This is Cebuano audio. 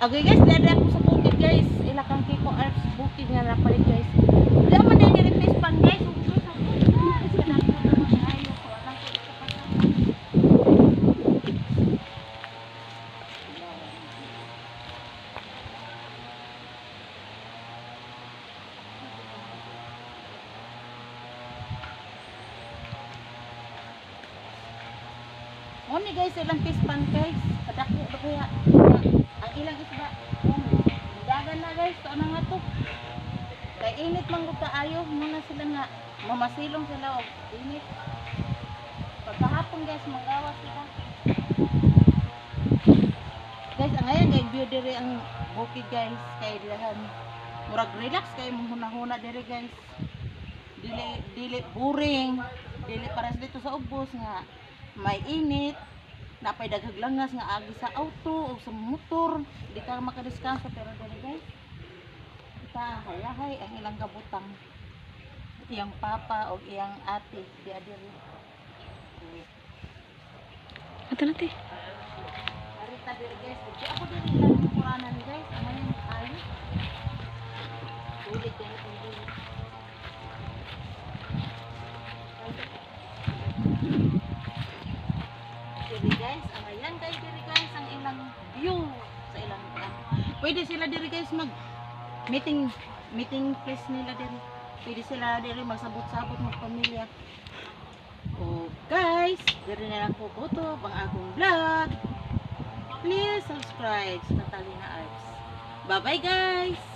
Okay guys, dada ako sa bukid guys. Ila kang Kiko Arts bukid nga napalit guys. Di man diri diri fish pan guys. Ug sa guys, kanang ayo ko lang ko ikapata. Mo ni guys ilang fish pan guys. Kadako ba kaya? Ang ilang isda. Dagan na guys, to na nga to. Kay init man gud kaayo, muna sila nga mamasilong sila og init. Pagkahapon guys, manggawa sila. Guys, ang ngayon kay view diri ang bukid guys, kay dilahan. Murag relax kay mong hunahuna diri guys. Dili dili boring, dili pares dito sa ubos nga may init, napay daghang langas nga agi sa auto o sa motor, di ka makadiskanso pero diri guys. Kita hayahay ang ilang kabutang. Iyang papa o iyang ate di adiri. Ato na te. Arita diri guys. Di ako diri lang kuranan guys. Ang ngayon ayo. Ulit yan itong dili. Diri guys, ang ayan guys, diri guys, ang ilang view sa ilang ano. Pwede sila diri guys mag meeting meeting place nila diri. Pwede sila diri magsabot-sabot magpamilya. O guys, diri na lang ko kutob ang akong vlog. Please subscribe sa Catalina Arts. Bye-bye guys!